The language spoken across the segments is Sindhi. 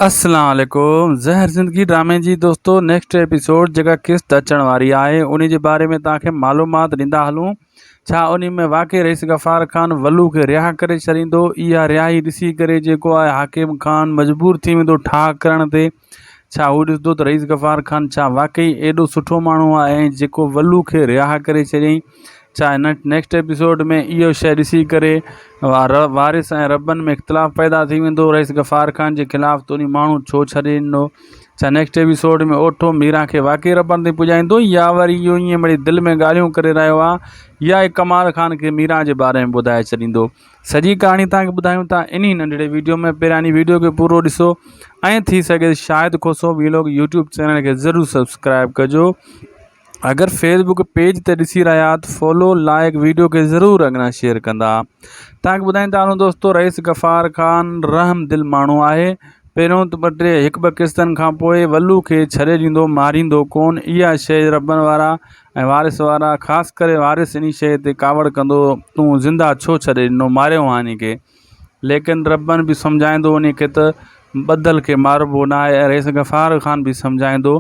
اسلام عليڪم زهر زندگي ڊرامي جي دوستو نيڪسٽ ايپيسوڊ جيڪا قسط اچڻ واري آهي انهي جي باري ۾ توهان کي معلومات ڏيندا هلون ڇا انهي ۾ واقعي رئيس غفار خان ولو کي رها ڪري ڇڏيندو اها رهائي ڏسي ڪري جيڪو آهي حاڪم خان مجبور ٿي ويندو ٺاهه ڪرڻ تي ڇا هو ڏسندو ته رئيس غفار خان ڇا واقعي ايڏو سٺو ماڻهو آهي ۽ جيڪو ولو کي رها ڪري ڇڏيائين ڇا هن نيڪسٽ ايپيسوڊ ۾ اهو شيء ڏسي ڪري وارث ۽ ربن ۾ اختلاف پيدا ٿي ويندو رئيس غفار خان جي خلاف ته انهي ماڻهو ڇو ڇڏي ڏنو ڇا نيڪسٽ ايپيسوڊ ۾ اوٺو ميران کي واقعي ربن تائين پڄائيندو يا وري اهو ائين مڙئي دل ۾ ڳالهيون ڪري رهيو آهي يا ڪمال خان کي ميران جي باري ۾ ٻڌائي ڇڏيندو سڄي ڪهاڻي توهان کي ٻڌايون ٿا انهي ننڍڙي ويڊيو ۾ پهريان انهي ويڊيو کي پورو ڏسو ۽ ٿي سگهي Shahid Khoso vlog YouTube channel کي ضرور سبسڪرائب ڪجو اگر فيس بڪ پيج تي ڏسي رهيا ته فالو لائڪ ويڊيو کي ضرور اڳنا شيئر ڪندا تان کي ٻڌائيندا هلون دوستو رئيس غفار خان رحم دل ماڻهو آهي پهريون ته ٻه ٽي هڪ ٻه قسطن کان پوء ولو کي ڇڏي ڏيندو ماريندو ڪون اها شيء ربن وارا ۽ وارث وارا خاص ڪري وارث انهي شيء تي ڪاوڙ ڪندو تون زنده ڇو ڇڏي ڏنو ماريو هان انهي کي ليڪن ربن به سمجهائيندو انهي کي ته ٻڌل کي ماربو ناهي ۽ رئيس غفار خان به سمجهائيندو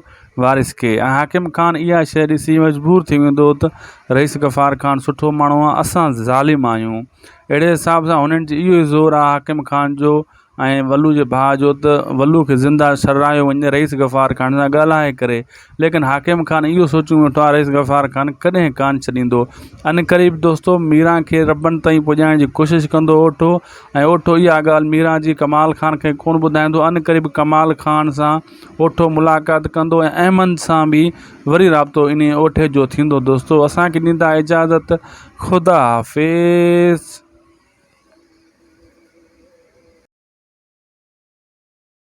وارث کي ۽ حاڪم خان اها شيء ڏسي مجبور ٿي ويندو ته رئيس غفار خان سٺو ماڻهو آهي اسان ظالم آهيون اهڙي حساب سان هنن جي اهو ئي زور آهي حاڪم خان جو ۽ ولو جي ڀاء جو ته ولو کي زنده ڇڏرايو وڃي رئيس غفار خان سان ڳالهائي ڪري ليڪن حاڪم خان اهو سوچيون ويٺو آهي رئيس غفار خان ڪڏهن ڪانه ڇڏيندو عنقريب دوستو ميران کي ربن تائين پڄائڻ جي ڪوشش ڪندو اوٺو ۽ اوٺو اها ڳالهه ميران جي ڪمال خان کي ڪونه ٻڌائيندو عنقريب ڪمال خان سان اوٺو ملاقات ڪندو ۽ احمد سان به وري رابطو انهي اوٺي جو ٿيندو دوستو اسان کي ڏيندا اجازت خدا حافظ.